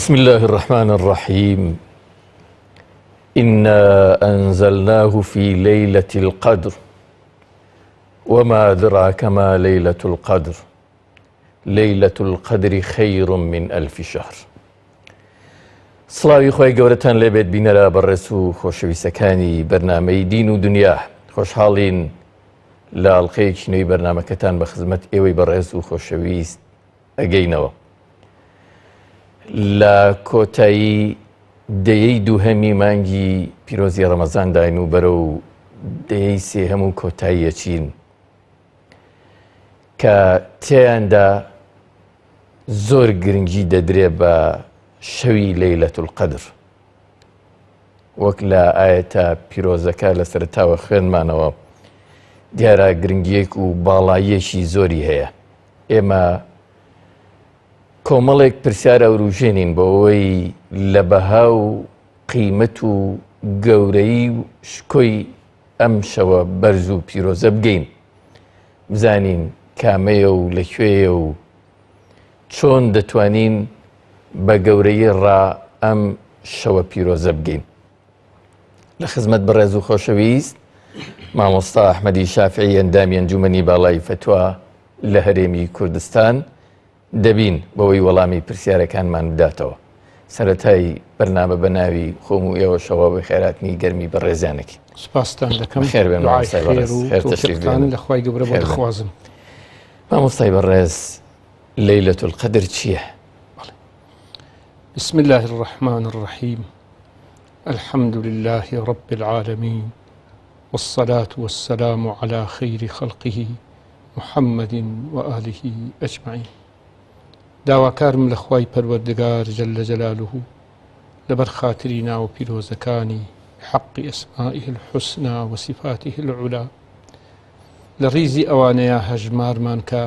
بسم الله الرحمن الرحيم إنا أنزلناه في ليلة القدر وما أدراك ما ليلة القدر ليلة القدر خير من ألف شهر سڵاوی خۆی گەورەتان لێبێت بینەرە بەڕێز و خۆشەویستەکانی بەرنامەی دین و دنیا خۆشحاڵین لە ئەڵلقەیەکی نوێی بەرنمەکەتان بە خزمەت ئێوەی بەڕێز و خۆشەویست ئەگەینەوە. لە کۆتایی دەیەی دووهەمی مانگی پیرۆزی ڕەمەزانداین و بەرەو دەیەی سێهەم و کۆتاییەچین کە تێیاندا زۆر گرنگی دەدرێ بە شەوی لەیلەت القەدر وەک لە ئاەتە پیرۆزەکە لە سەرتاوە خوێنمانەوە دیارە گرنگیەک و باڵاییەکی زۆری هەیە ئێمە کۆمەڵێک پرسیار ئەوروژێنین بۆ ئەوەی لە بەها و قیمەت و گەورەی و شکۆی ئەم شەوە بەرز و پیرۆزە بگەین بزانین کامەیە و لەکوێیە و چۆن دەتوانین بە گەورەی ڕا ئەم شەوە پیرۆزە بگەین لە خزمەت بەڕێز و خۆشەویست مامۆستا ئەحمەدی شافعی ئەندامی ئەنجومەنی باڵای فەتوا لە هەرێمی کوردستان دەبین بەوەی وەڵامی پرسیارەکانمان بداتەوە. سەرەتای بەرنامە بە ناوی خۆم و ئێوەشەوە بە خێراتنی گەرمی بەڕێزیانەکەین. سپاستان دەکەم. خێر بێن دوعای مامۆستای خێر بەڕێز. و خێر تەشریف تەوفیقتان بێنن. لە خوای گەورە بۆ خێر بێن. دەخوازم. مامۆستای بەڕێز لەیلەت القدر چییە؟ بسم الله الرحمن الرحیم الحمد لله رب العالمین والصلاة والسلام على خير خلقه محمد وآله أجمعين داواکارم لە خوای پەروەردگار جل جلاله لەبەر خاتری ناوە پیرۆزەکانی حق اسمائه الحسنى وصفاته العلا لە ڕیزی ئەوانەیە هەژمارمان کە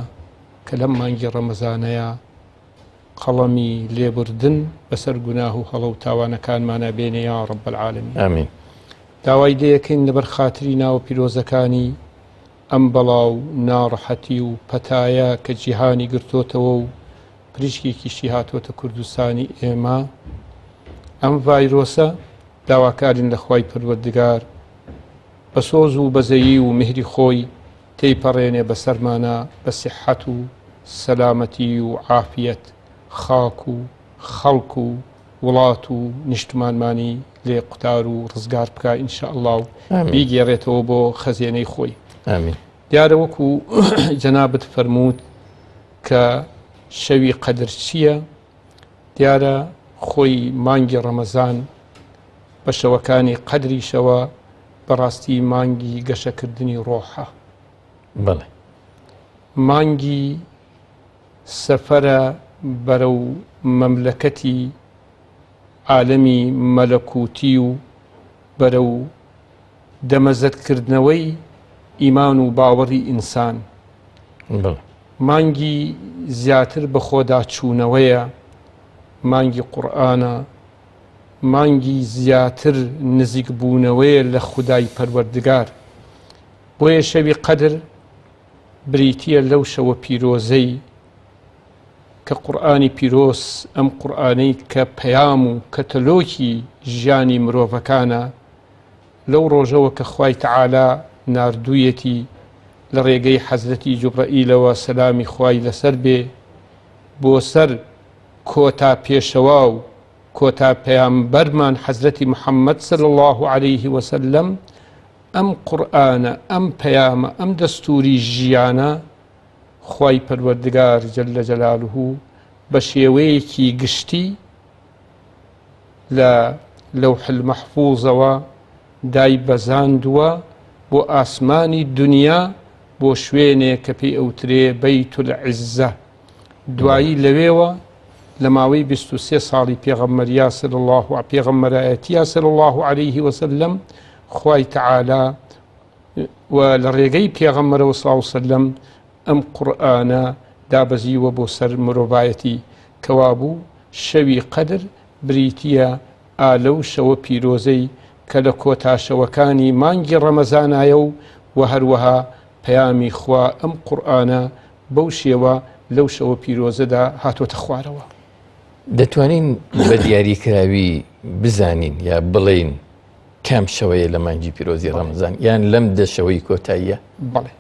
کە لەم مانگی ڕەمەزانەیە قەڵەمی لێبوردن بەسەر گوناه و هەڵە و تاوانەکانمانا بێنێ یا رب العالمین. آمین. داوای لێیەکەین لەبەر خاتری ناوە پیرۆزەکانی ئەم بەڵا و ناڕەحەتی و پەتایە کە جیهانی گرتۆتەوە و پریشکێکیشی هاتۆتە کوردستانی ئێمە ئەم ڤایرۆسە داواکارین لە خوای پەروەردگار بە سۆز و بەزەیی و میهری خۆی تێیپەڕێنێ بەسەرمانا بە سیحەت و سەلامەتی و عافیەت خاک و خەڵک و وڵات و نیشتمانمانی لێ قوتار و ڕزگار بکا ان شاء اللە و بیگێڕێتەوە بۆ خەزێنەی خۆی. ئامین. دیارە وەکو جەنابت فەرمووت کە شەوی قەدر چییە؟ دیارە خۆی مانگی ڕەمەزان بە شەوەکانی قەدریشەوە بەڕاستی مانگی گەشەکردنی ڕۆحە. بەڵێ. مانگی سەفەرە بەرەو مەملەکەتی عالەمی مەلەکوتی و بەرەو دەمەزەردکردنەوەی ئیمان و باوەڕی ئینسان. بەڵێ. مانگی زیاتر بەخۆداچوونەوەیە، مانگی قورئانە، مانگی زیاتر نزیکبوونەوەیە لە خودای پەروەردگار. بۆیە شەوی قەدر بریتییە لەو شەوە پیرۆزەی کە قورئانی پیرۆز، ئەم قورئانەی کە پەیام و کەتەلۆکی ژیانی مرۆڤەکانە، لەو ڕۆژەوە کە خوای تەعالا ناردوویەتی لە ڕێگەی حەزرەتی جوبرەئیلەوە سەلامی خوای لەسەر بێ بۆ سەر کۆتا پێشەوا و کۆتا پەیامبەرمان حەزرەتی محەممەد صلی اللە علیه وسلم ئەم قورئانە ئەم پەیامە ئەم دەستوری ژیانە خوای پەروەردگار جل جلاله بە شێوەیەکی گشتی لە لەوح المەحفوظەوە دای بەزاندووە بۆ ئاسمانی دنیا بۆ شوێنێ کە پێی ئەوترێ بەیت العزە دوایی لەوێوە لە ماوەی 23 ساڵی پێغەمبەریا صلی الله و پێغەمبەرایەتیا صلی الله علیه وسلم خوای تعالی و لە ڕێگەی پێغەمبەرەوە صلی الله وسلم ئەم قورئانە دابەزیوە بۆ سەر مرۆڤایەتی، کەوابوو شەوی قەدر بریتییە ئا لەو شەوە پیرۆزەی کە لە کۆتا شەوەکانی مانگی ڕەمەزانایە و وە هەروەها پەیامی خوا ئەم قورئانە بەو شێوە لەو شەوە پیرۆزەدا هاتۆتە خوارەوە. دەتوانین بە دیاریکراوی بزانین یا بڵێین کام شەوەیە لە مانگی پیرۆزی ڕەمەزان یان لەم دە شەوەی کۆتاییە؟ بەڵێ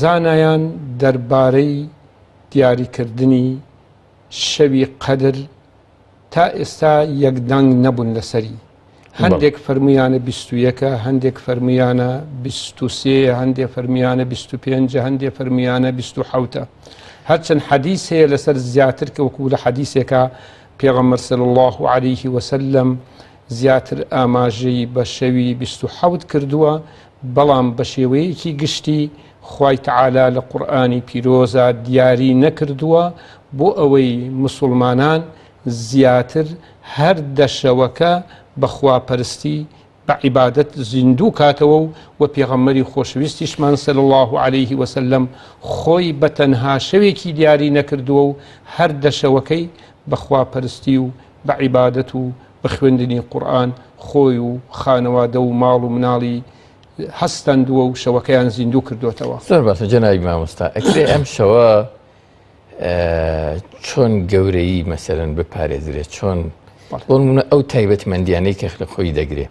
زانایان دەربارەی دیاریکردنی شەوی قەدر تا ئێستا یەکدەنگ نەبوون لەسەری هەندێک فەرمویانە 21ە هەندێک فەرمویانە 23 هەندێک فەرمیانە 25 هەندێک فەرمیانە 27ە هەرچەند حەدیث هەیە لەسەر زیاتر کە وەکو لە حەدیثێکە پێغەمبەر صلی الله علیه وسلم زیاتر ئاماژەی بە شەوی 27 کردووە بەڵام بە شێوەیەکی گشتی خوای تەعالا لە قورئانی پیرۆزا دیاری نەکردووە بۆ ئەوەی مسوڵمانان زیاتر هەر دە شەوەکە بە خواپەرستی بە عیبادەت زیندوو کاتەوە و وە پێغەمبەری خۆشەویستیشمان صلی اللە علیه وسلم خۆی بە تەنها شەوێکی دیاری نەکردووە و هەر دە شەوەکەی بە خواپەرستی و بە عیبادەت و بە خوێندنی قورئان خۆی و خانەوادە و ماڵ و مناڵی هەستاندووە و شەوەکەیان زیندوو کردۆتەوە. زۆر باشە جەنابی مامۆستا ئەکرێ ئەم شەوە چۆن گەورەیی مەسەرەن بپارێزرێت چۆن بۆ نمونە ئەو تایبەتمەندیانەی کە لە خۆی دەگرێ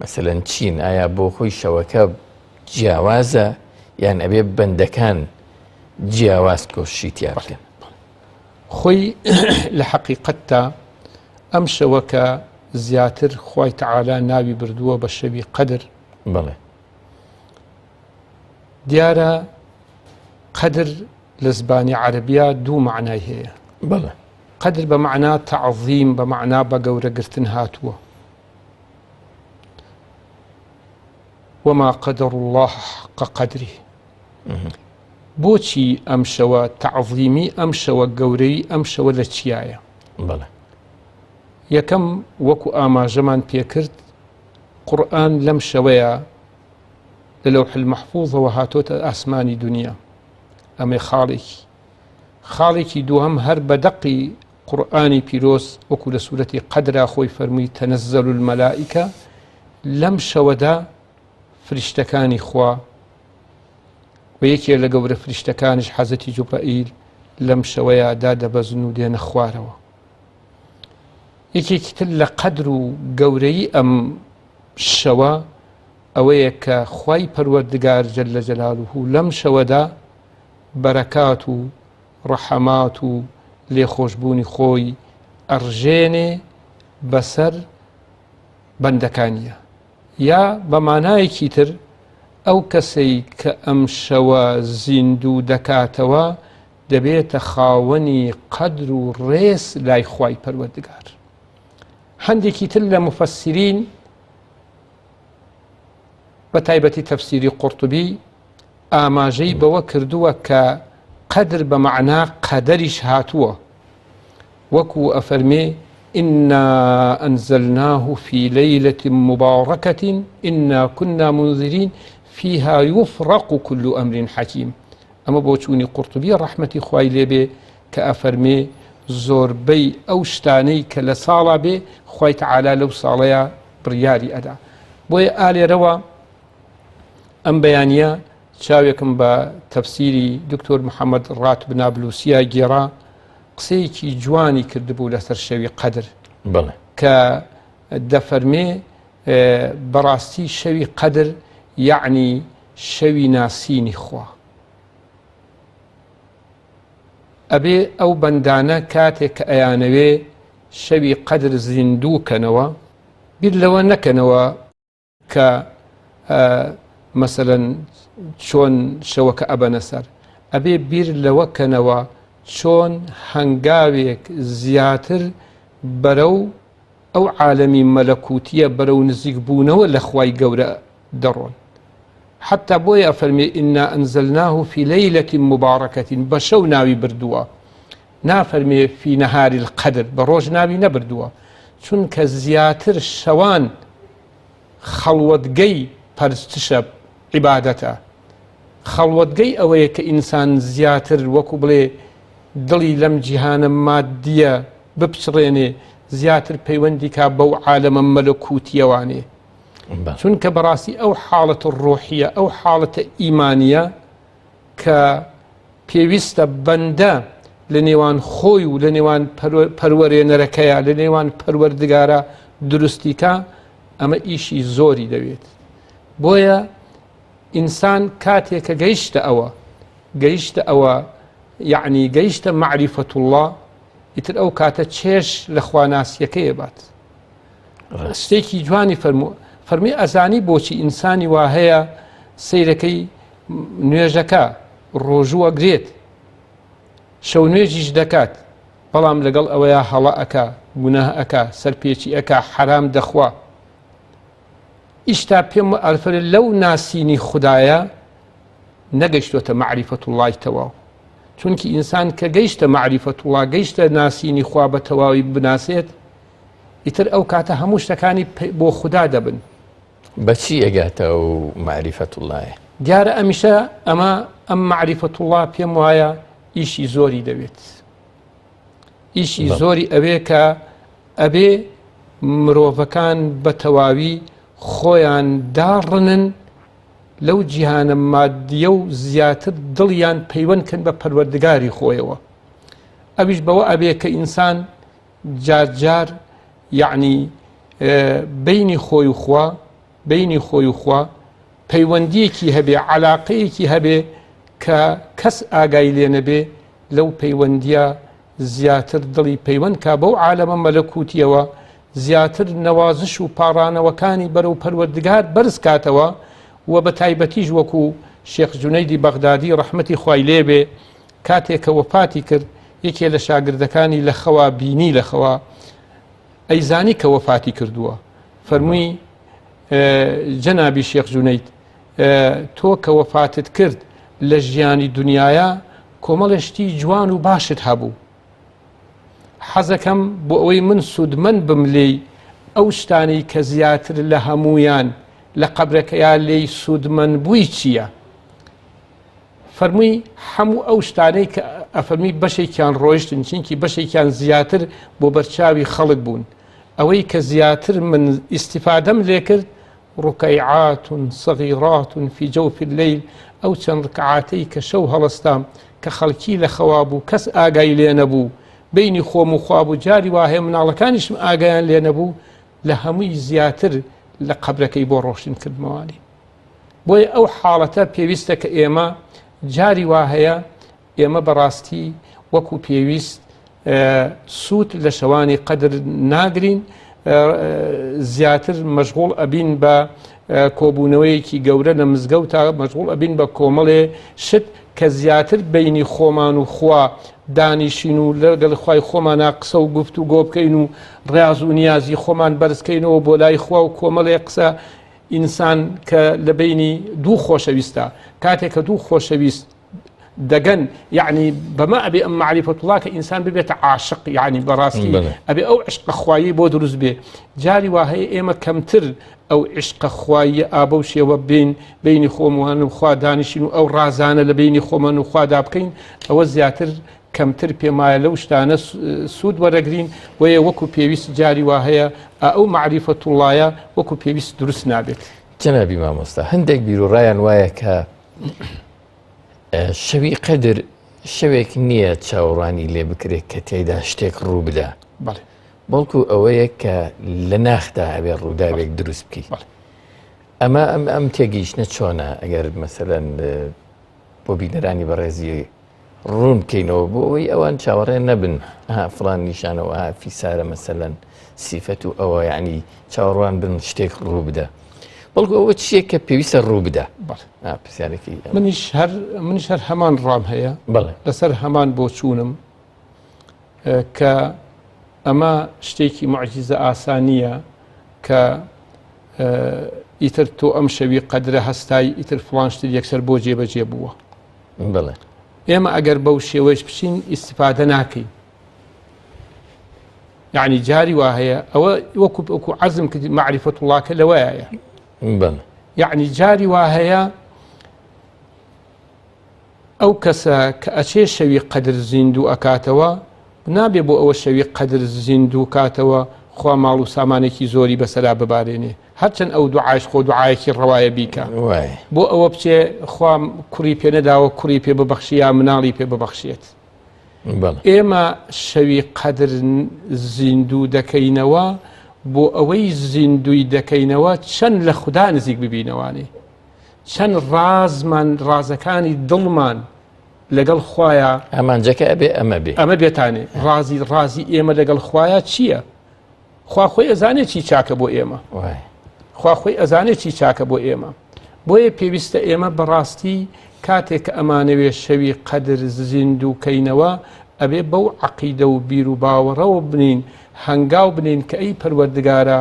مەسەلەن چین ئایا بۆ خۆی شەوەکە جیاوازە یان ئەبێ بەندەکان جیاواز کۆشی تیا بکەن خۆی لە حەقیقەتدا ئەم شەوە کە زیاتر خوای تەعالا ناوی بردووە بە شەوی قەدر بەڵێ دیارە قەدر لە زبانی عەربیا دوو معنای هەیە بەڵێ قەدر بە معنا تەعظیم بە معنا بە گەورەگرتن هاتووە وما قدر الله حق قدره بۆچی ئەم شەوە تەعظیمی ئەم شەوە گەورەی ئەم شەوە لە چیایە؟ بەڵێ. یەکەم وەکو ئاماژەمان پێکرد قورئان لەم شەوەیە لە لەوح المەحفوظەوە هاتۆتە ئاسمانی دنیا ئەمێ خاڵێکی خاڵێکی دووهەم هەر بە دەقی قورئانی پیرۆز وەکو لە سوورەتی قەدرا خۆی فەرمووی تەنەزەل المەلائکە لەم شەوەدا فریشتەکانی خوا و یەکێ لە گەورە فریشتەکانیش حەزەتی جوبرەئیل لەم شەوەیا دادەبەزن و دێنە خوارەوە. یەکێکی تر لە قەدر و گەورەی ئەم شەوە ئەوەیە کە خوای پەروەردگار جل جلاله لەم شەوەدا بەرەکات و ڕەحەمات و لێخۆشبوونی خۆی ئەڕژێنێ بەسەر بەندەکانیە. یا بە مانایەکی تر ئەو کەسەی کە ئەم شەوە زیندوو دەکاتەوە دەبێتە خاوەنی قەدر و ڕێز لای خوای پەروەردگار. هەندێکی تر لە مفەسرین بە تایبەتی تەفسیری قورتوبی ئاماژەی بەوە کردووە کە قەدر بە مەعنا قەدەریش هاتووە وەکو ئەفەرمێ إنا أنزلناه في ليلة مباركة إنا كنا منذرين فيها يفرق كل أمر حكيم ئەمە بۆچوونی قورتوبی ڕەحمەتی خوای لێبێ کە ئەفەرمێ زۆربەی ئەو شتانەی کە لە ساڵا بێ خوای تەعالا لەو ساڵەیە بڕیاری ئەدا بۆیە ئالێرەوە ئەم بەیانە چاوێکم بە تەفسیری دکتۆر محەممەد ڕاتب نابلوسیا گێڕا قسەیەکی جوانی کردبوو لەسەر شەوی قەدر کە دەفەرمێ بەڕاستی شەوی قەدر یەعنی شەوی ناسینی خوا ئەبێ ئەو بەندانە کاتێک کە ئەیانەوێ شەوی قەدر زیندوو کەنەوە بیر لەوە نەکەنەوە کە مەسەلەن چۆن شەوەکە ئەبەنە سەر ئەبێ بیر لەوە کەنەوە چۆن هەنگاوێک زیاتر بەرەو ئەو عالەمی مەلەکوتیە بەرەو نزیک بوونەوە لە خوای گەورە دەڕۆن حتا بۆیە ئەفەرمێ ئینا ئەنزلناه فی لەیلەة مبارەکەة بە شەو ناوی بردووە نافەرمێ فی نهار القدر بە ڕۆژ ناوی نەبردووە چونکە زیاتر شەوان خەڵوەتگەی پەرستشە عیبادەتە خەڵوەتگەی ئەوەیە کە ئینسان زیاتر وەکو بڵێ دڵی لەم جیهانە مادیە بپچڕێنێ زیاتر پەیوەندی کا بەو عالەمە مەلەکوتیەوانێ چونکە بەڕاستی ئەو حاڵەتە ڕۆحیە ئەو حاڵەتە ئیمانیە کە پێویستە بەندە لە نێوان خۆی و لە نێوان پەروەرێنەرەکەیە لە نێوان پەروەردگارە دروستیکە ئەمە ئیشی زۆری دەوێت بۆیە ئینسان کاتێک کە گەیشتە ئەوە گەیشتە ئەوە یعنی گەیشتە معریفەت الله ئیتر ئەو کاتە چێش لە خواناسیەکەی بات شتێکی جوانی فەرموو فەرمی ئەزانی بۆچی ئینسانی وا هەیە سیرەکەی نوێژەکە ڕۆژوو ئەگرێت شەو نوێژیش دەکات بەڵام لەگەڵ ئەوەیە هەڵە ئەکا گوناه ئەکا سەرپێچی ئەکا حەرام دەخوا ئیشتا پێم ئەلفرێ لەو ناسینی خودایە نەگەشتۆتە مەعریفەتوڵای تەواو چونکی ئینسان کە گەیشتە مەعریفەتوڵا گەیشتە ناسینی خوا بە تەواوی بناسێت ئیتر ئەو کاتە هەموو شتەکانی بۆ خودا دەبن. بە چی ئەگاتە ئەو مەعریفەتوڵایە؟ دیارە ئەمیشە ئەمە ئەم مەعریفەتوڵا پێم وایە ئیشی زۆری دەوێت. ئیشی زۆری ئەوێ کە ئەبێ مرۆڤەکان بە تەواوی خۆیان داڕنن لەو جیهانە مادیە و زیاتر دڵیان پەیوەند کەن بە پەروەردگاری خۆیەوە. ئەویش بەوە ئەبێ کە ئینسان جار جار یەعنی بەینی خۆی و خوا بەینی خۆی و خوا پەیوەندیەکی هەبێ علاقەیەکی هەبێ کە کەس ئاگای لێ نەبێ لەو پەیوەندیە زیاتر دڵی پەیوەند کا بەو عالەمە مەلەکوتیەوە زیاتر نەوازش و پاڕانەوەکانی بەرەو پەروەردگار بەرز کاتەوە و بە تایبەتیش وەکو شێخ جونەیدی بەغدادی ڕەحمەتی خوای لێبێ کاتێک کە وەفاتی کرد یەکێ لە شاگردەکانی لە خەوا بینی لە خەوا ئەیزانی کە وەفاتی کردووە فەرمووی جەنابی شێخ جونەید تۆ کە وەفاتت کرد لە ژیانی دنیاە کۆمەڵێ شتی جوان و باشت هەبوو حەزەکەم بۆ ئەوەی من سوودمەند بم لێی ئەو شتانەی کە زیاتر لە هەمویان لە قەبرەکەیا لێی سوودمەند بووی چییە؟ فەرمووی هەموو ئەو شتانەی کە ئەفەرمی بەشێکیان ڕۆیشتن چینکی بەشێکیان زیاتر بۆ بەرچاوی خەڵک بوون ئەوەی کە زیاتر من ئیسیفادەم لێکرد ڕکەیعات صغیرات فی جوف اللەیل ئەو چەند ڕکعاتەی کە شەو هەڵستام کە خەڵکی لە خەوا بوو کەس ئاگای لێ نەبوو بینی خۆم و خوا بوو جاری وایە مناڵەکانیشم ئاگایان لێ نەبوو لە هەمووی زیاتر لە قەبرەکەی بۆ ڕۆشن کردمەوانی بۆیە ئەو حاڵەتە پێویستە کە ئێمە جاری وا هەیە ئێمە بەڕاستی وەکو پێویست سوود لە شەوانی قەدر ناگرین زیاتر مەشغوڵ ئەبین بە کۆبوونەوەیەکی گەورە لە مزگەوتا مەشغوڵ ئەبین بە کۆمەڵێ شت کە زیاتر بینی خۆمان و خوا دانیشین و لەگەڵ خوای خۆمانە قسە و گفت و گۆ بکەین و ڕاز و نیازی خۆمان بەرزکەینەوە بۆ لای خوا و کۆمەڵێ قسە ئینسان کە لە بەینی دوو خۆشەویستە کاتێک کە دوو خۆشەویست دەگەن یعنی بەمە ئەبێ ئەم معریفەتوڵا کە ئینسان ببێتە عاشق یعنی بەڕاستی ئەبێ ئەو عشقە خوایی بۆ دروست بێ جاری وا هەیە ئێمە کەمتر ئەو عشقە خواییە ئابە و شێوە بین بینی خۆمان و خوا دانیشین و ئەو ڕازانە لە بینی خۆمان و خوادا بکەین ئەوە زیاتر کەمتر پێمایە لەو شتانە سوود وەرەگرین بۆیە وەکو پێویست جاری وا هەیە ئەو مەعریفەتوڵایە وەکو پێویست دروست نابێت. جەنابی مامۆستا هەندێک بیروڕایان وایە کە شەوی قەدر شەوێک نییە چاوەڕوانی لێ بکرێت کە تێیدا شتێک ڕوو بدا بەڵکو ئەوەیە کە لە ناخدا ئەبێ ڕووداوێک دروست بکەیت ئەمە ئەم ئەم تێگەیشتنە چۆنە ئەگەر مەسەلەن بۆ بینەرانی بەڕێزی ڕوون بکەینەوە بۆ ئەوەی ئەوان چاوەڕێ نەبن ها فڵان نیشانەوە ها فیسارە مەسەلەن سیفەت و ئەوە یعنی چاوەڕوان بن شتێک ڕوو بدە بەڵکو ئەوە چییە کە پێویستە ڕوو بدە پرسیارێکی منیش هەر منیش هەر هەمان ڕام هەیە بەڵێ لەسەر هەمان بۆچوونم کە ئەمە شتێکی معجزە ئاسانیە کە ئیتر تۆ ئەم شەوی قەدرە هەستای ئیتر فڵان شتر یەکسەر بۆ جێبەجێ بووە بڵێ ئێمە ئەگەر بەو شێوەیش بچین ئیسیفادە ناکەین یعنی جاری وا هەیە ئەوە وەکو وەکو عەزم کرد معرفەت وڵاکە لەوەیە بڵێ یعنی جاری وا هەیە ئەو کەسە کە ئەچێ شەوی قەدر زیندوو ئەکاتەوە نابێ بۆ ئەوە شەوی قەدر زیندوو کاتەوە خوا ماڵ و سامانێکی زۆری بەسەرا ببارێنێ هەرچەند ئەو دوعاش خۆ دوعایەکی ڕەوایە بیکە بۆ ئەوە بچێ خوا کوڕی پێ نەداوە کوڕی پێ ببەخشی یا مناڵی پێ ببەخشێت. ئێمە شەوی قەدر زیندوو دەکەینەوە بۆ ئەوەی زیندووی دەکەینەوە چەند لە خودا نزیک ببینەوانێ چەند ڕازمان ڕازەکانی دڵمان لەگەڵ خوایە ئامانجەکە ئەبێ ئەمە بێ ئەمە بێتانێ ڕازی ڕازی ئێمە لەگەڵ خوایە چییە؟ خوا خۆی ئەزانێ چی چاکە بۆ ئێمە خوا خۆی ئەزانێ چی چاکە بۆ ئێمە بۆیە پێویستە ئێمە بەڕاستی کاتێک کە ئەمانەوێ شەوی قەدر زیندوو کەینەوە ئەبێ بەو عەقیدە و بیر و باوەڕەوە بنین هەنگاو بنین کە ئەی پەروەردگارە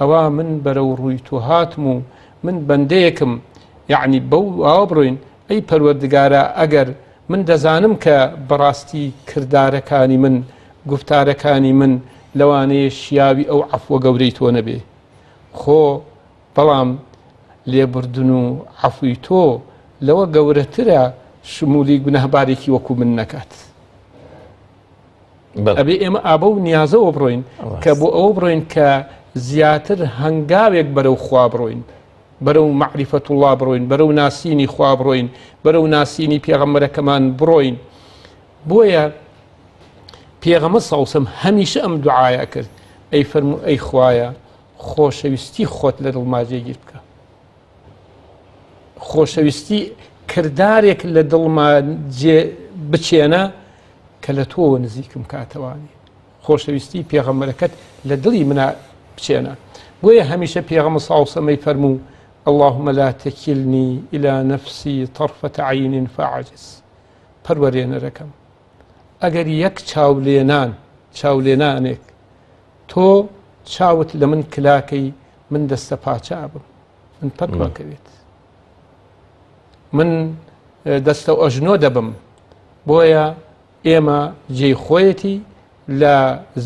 ئەوا من بەرەو ڕووی تۆ هاتم و من بەندەیەکم یعنی بەو ئاوە بڕۆین ئەی پەروەردگارە ئەگەر من دەزانم کە بەڕاستی کردارەکانی من، گوفتارەکانی من لەوانەیە شیاوی ئەو عەفوە گەورەی تۆ نەبێ. خۆ بەڵام لێبوردن و عەفوی تۆ لەوە گەورەترە شمولی گوناهبارێکی وەکو من نەکات. ئەبێ ئێمە ئابە و نیازەوە بڕۆین کە بۆ ئەوە بڕۆین کە زیاتر هەنگاوێک بەرەو خوا بڕۆین. بەرەو مەعریفەتوڵڵا بڕۆین، بەرەو ناسینی خوا بڕۆین، بەرەو ناسینی پێغەمبەرەکەمان بڕۆین. بۆیە پێغەمبەر صلی الله علیه و هەمیشە ئەم دوعایە کرد، ئەی فەرموو ئەی خوایە خۆشەویستی خۆت لە دڵما جێگیر بکە. خۆشەویستی کردارێک لە دڵما جێ بچێنە کە لە تۆوە نزیکم کاتەوانی. خۆشەویستی پێغەمبەرەکەت لە دڵی منا بچێنە بۆیە هەمیشە پێغەمبەر صلی الله علیه و فەرموو اللهم لا تكلني إلى نفسي طرفة عين فأعجز پەروەرێنەرەکەم ئەگەر یەک چاولێنان چاولێنانێک تۆ چاوت لە من کلاکەی من دەستە پاچە ئەبم من پەکمەکەوێت من دەستە ئەژنۆ دەبم بۆیە ئێمە جێی خۆیەتی لە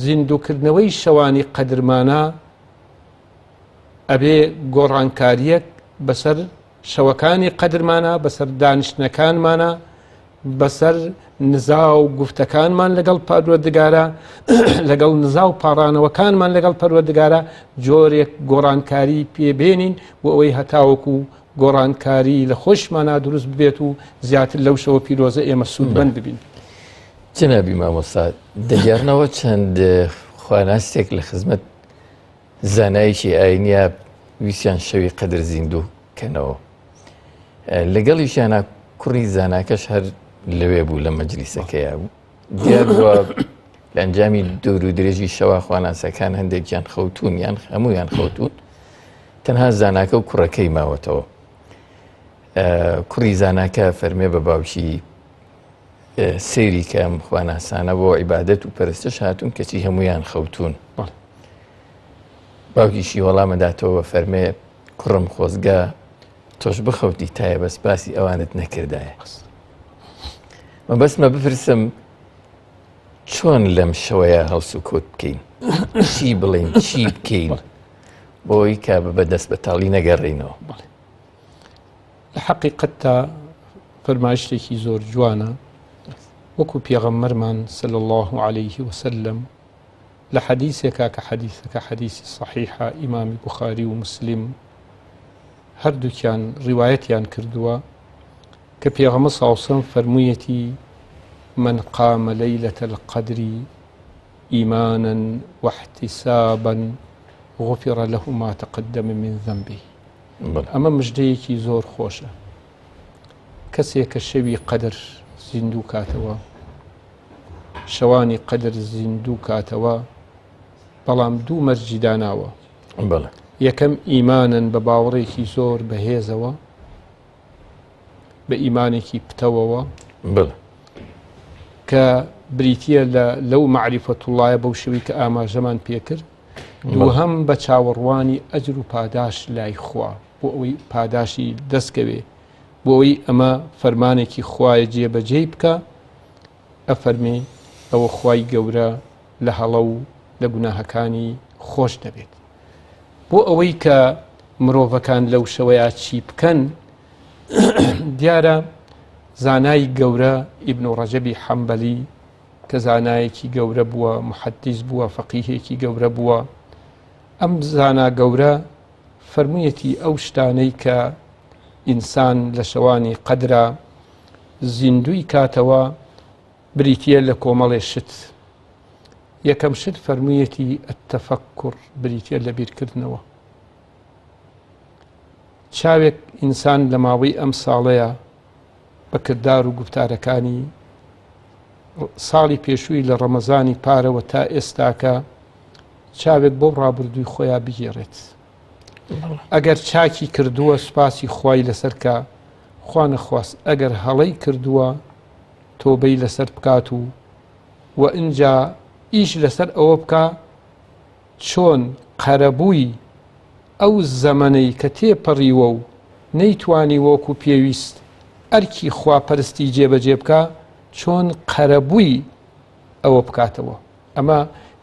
زیندووکردنەوەی شەوانی قەدرمانا ئەبێ گۆڕانکارییەک بەسەر شەوەکانی قەدرمانا، بەسەر دانیشتنەکانمانا، بەسەر نزا و گفتەکانمان لەگەڵ پەروەردگارا، لەگەڵ نزا و پاڕانەوەکانمان لەگەڵ پەروەردگارا جۆرێک گۆڕانکاری پێ بێنین بۆ ئەوەی هەتاوەکو گۆڕانکاری لە خۆشمانا دروست ببێت و زیاتر لەو شەوە پیرۆزە ئێمە سوودمەند ببین. جەنابی مامۆستا دەگێڕنەوە چەند خواناستێک لە خزمەت زانایەکی ئاینیا ویستیان شەوی قەدر زیندوو کەنەوە لەگەڵیشیانە کوڕی زاناکەش هەر لەوێ بوو لە مەجلیسەکەیا بوو دیار بووە لە ئەنجامی دوور و درێژی شەوا خواناسەکان هەندێکیان خەوتون یان هەمویان خەوتون تەنها زاناکە و کوڕەکەی ماوەتەوە کوڕی زاناکە فەرمێ بە باوکی سەیری کەم خواناسانە بۆ عیبادەت و پەرستش هاتوون کەچی هەمویان خەوتون باوکیشی وەڵامەداتەوە فەرمێ کوڕم خۆزگە تۆش بخەوتی تایە بەس باسی ئەوانت نەکردایە مەبەستمە بپرسم چۆن لەم شەوەیە هەڵسوکەوت بکەین چی بڵێین چی بکەین بۆی کە بە دەست بەتاڵی نەگەڕینەوە لە حەقیقەتدا فەرمایشتێکی زۆر جوانە وەکو پێغەمبەرمان صلی الله علیه وسلم لە حەدیثێکا کە حەدیثەکە حەدیثی صحیحە ئیمامی بوخاری و مسلم هەردووکیان ڕیوایەتیان کردووە کە پێغەمبەر صلی الله علیه وسلم فەرموویەتی من قام ليلة القدر إيمانا واحتسابا غفر له ما تقدم من ذنبه ئەمە مژدەیەکی زۆر خۆشە کەسێک کە شەوی قەدر زیندوو کاتەوە شەوانی قەدر زیندوو کاتەوە بەڵام دوو مەرجی داناوە یەکەم ئیمانن بە باوەڕێکی زۆر بەهێزەوە بە ئیمانێکی پتەوەوە کە بریتە لە لەو مەعریفەتوڵایە بەو شێوەی کە ئاماژەمان پێکرد دووهەم بە چاوەڕوانی ئەجر و پاداش لای خوا بۆ ئەوەی پاداشی دەستکەوێ بۆ ئەوەی ئەمە فەرمانێکی خوایە جێبەجێی بکە ئەفەرمێ ئەوە خوای گەورە لە هەڵە و لە گوناهەکانی خۆش دەبێت بۆ ئەوەی کە مرۆڤەکان لەو شەوەیا چی بکەن دیارە زانای گەورە ئیبن ڕەجەبی حەمبەلی کە زانایەکی گەورە بووە محەدیس بووە فەقیهێکی گەورە بووە ئەم زانا گەورە فەرموویەتی ئەو شتانەی کە ئینسان لە شەوانی قەدرا زیندووی کاتەوە. بریتییە لە کۆمەڵێ شت. یەکەم شت فەرموویەتی التفکر بریتییە لە بیرکردنەوە. چاوێک ئینسان لە ماوەی ئەم ساڵەیە بە کردار و گوفتارەکانی ساڵی پێشووی لە ڕەمەزانی پارەوە تا ئێستاکە چاوێک بۆ ڕابردووی خۆیان بگێڕێت. ئەگەر چاکی کردووە سوپاسی خوای لەسەر کە خوا نەخواست ئەگەر هەڵەی کردووە تۆبەی لەسەر بکات و و ئینجا ئیش لەسەر ئەوە بکا چۆن قەرەبووی ئەو زەمەنەی کە تێپەڕیوە و نەیتوانی وەکو پێویست ئەرکی خواپەرستی جێبەجێ بکا چۆن قەرەبووی ئەوە بکاتەوە. ئەمە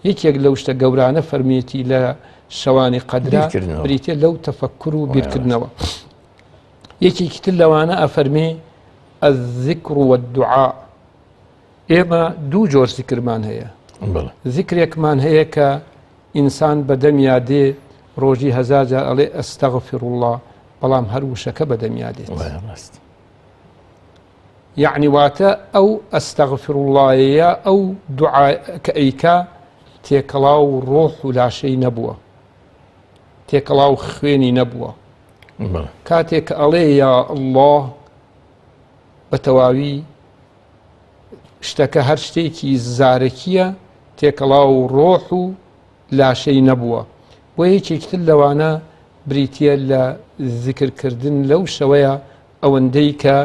یەکێک لەو شتە گەورانە فەرمیەتی لە شەوانی قەدرا بریتە لەو تەفەکر و بیرکردنەوە. یەکێکی تر لەوانە ئەفەرمێ الذکر والدعاء ئێمە دوو جۆر زیکرمان هەیە زیکرێکمان هەیە کە ئینسان بەدەمیا دێ ڕۆژی هەزار جار ئەڵێ ئەستەغفر الله بەڵام هەر وشەکە بەدەمیا دێت یەعنی واتە ئەو استغفر اللە یە ئەو دوعا کە ئەیکا تێکەڵاو ڕۆح و لاشەی نەبووە تێکەڵاو خوێنی نەبووە کاتێک کە ئەڵێ یا اللە بە تەواوی شتەکە هەر شتێکی زارەکیە تێکەڵاو ڕۆح و لاشەی نەبووە بۆ یەکێکتر لەوانە بریتە لە زیکرکردن لەو شەوەیە ئەوەندەی کە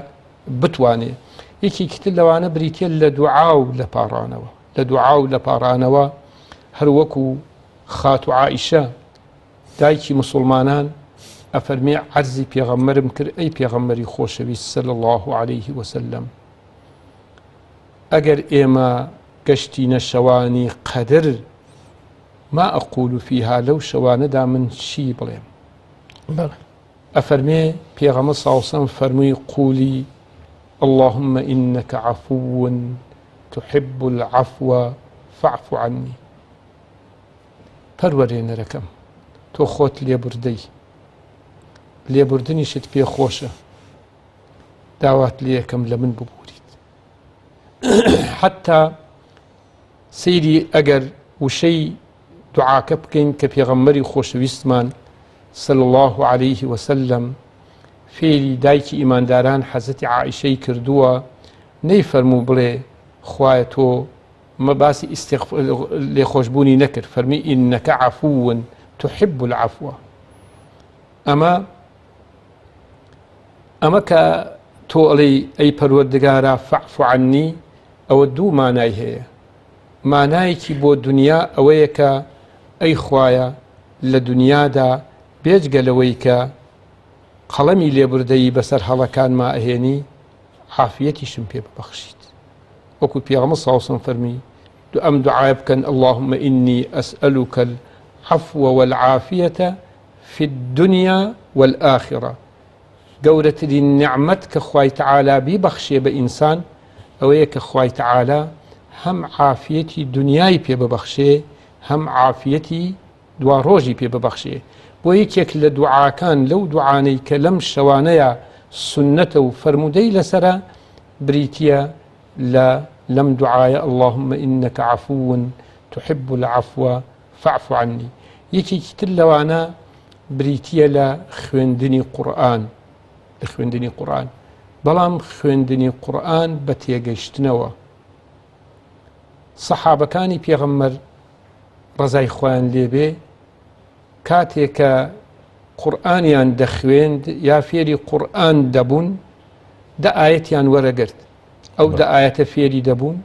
بتوانێ. یەکێکی تر لەوانە بریتیە لە دوعا و لە پاڕانەوە لە دوعا و لە پاڕانەوە هەروەکو خاتو عائیشە دایکی مسلمانان ئەفەرمێ عەرزی پێغەمبەرم کرد ئەی پێغەمبەری خۆشەویست صلی الله علیه وسلم ئەگەر ئێمە گەشتینە شەوانی قەدر ما ئەقول فيها لەو شەوانەدا من چی بڵێم بەڵێ ئەفەرمێ، پێغەمبەر صلی اللە علیە وسلم فەرمووی، قولی، اللهم انک عفو تحب العفو فاعف عنی، پەروەرێنەرەکەم تۆ خۆت لێبوردەی، لێبوردنیشت پێ خۆشە، داوات لێ ئەکەم لە من ببوریت. حتا سەیری ئەگەر وشەی دوعاکە بکەین کە پێغەمبەری خۆشەویستمان صلی اللە علیه وسلم فێری دایکی ئیمانداران حەزرەتی عائیشەی کردووە نەیفەرموو بڵێ خوایە تۆ مە باسی لێخۆشببوونی نەکرد فەرمی ئینەکە عەفوون تحب العفو ئەمە ئەمە کە تۆ ئەڵێی ئەی پەروەردگارا فاعف عنی ئەوە دوو مانای هەیە مانایەکی بۆ دنیا ئەوەیە کە ئەی خوایە لە دنیادا بێجگە لەوەی کە قەڵەمی لێبوردەیی بەسەر هەڵەکانما ئەهێنی عافیەتیشم پێ ببەخشیت وەکو پێغەمبەر صلی الله علیه و فەرمی ئەم دوعایە بکەن اللهم إني أسألك العفو والعافية في الدنيا والآخرة گەورەترین نیعمەت کە خوای تەعالا بیبەخشێ بە ئینسان ئەوەیە کە خوای تەعالا هەم عافیەتی دنیای پێ ببەخشێ هەم عافیەتی دواڕۆژی پێ ببەخشێ بۆ یەکێک لە دوعاکان لەو دوعانەی کە لەم شەوانەیە سنەتە و فەرموودەی لەسرە بریتە لە لەم دوعاە اللهم إنك عفو تحب العفو فاعف عني یەکێکی تر لەوانە بریتییە لە خوێندنی قورئان لە خوێندنی قورئان بەڵام خوێندنی قورئان بە تێگەشتنەوە سەحابەکانی پێغەمبەر ڕەزای خۆیان لێبێ کاتێک کە قورئانیان دەخوێند یا فێری قورئان دەبوون دە ئاەتیان وەرەگرت ئەو دە ئاەتە فێری دەبوون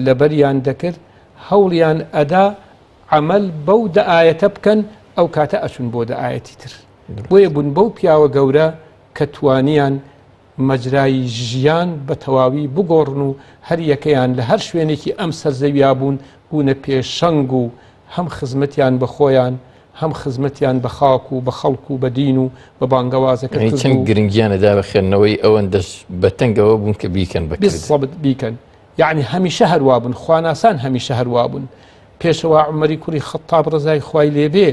لەبەریان دەکرد هەوڵیان ئەدا عەمەل بەو دە ئایەتە بکەن ئەو کاتە ئەچون بۆ دە ئایەتی تر بۆیە بوون بەو پیاوە گەورە کە توانیان مەجرای ژیان بە تەواوی بگۆڕن و هەر یەکەیان لە هەر شوێنێکی ئەم سەرزەویا بوون بوونە پێشەنگ و هەم خزمەتیان بە خۆیان هەم خزمەتیان بە خاک و بە خەڵک و بە دین و بە بانگەوازەکە چەند گرنگیانە دا بە خوێندنەوەی ئەوەندەش بەتەنگەوە بوون کە بیکەن بە بالضبط بیکەن یەعنی هەمیشە هەر وابوون خواناسان هەمیشە هەر وابوون پێشەوا عومەری کوڕی خەتاب ڕەزای خوای لێبێ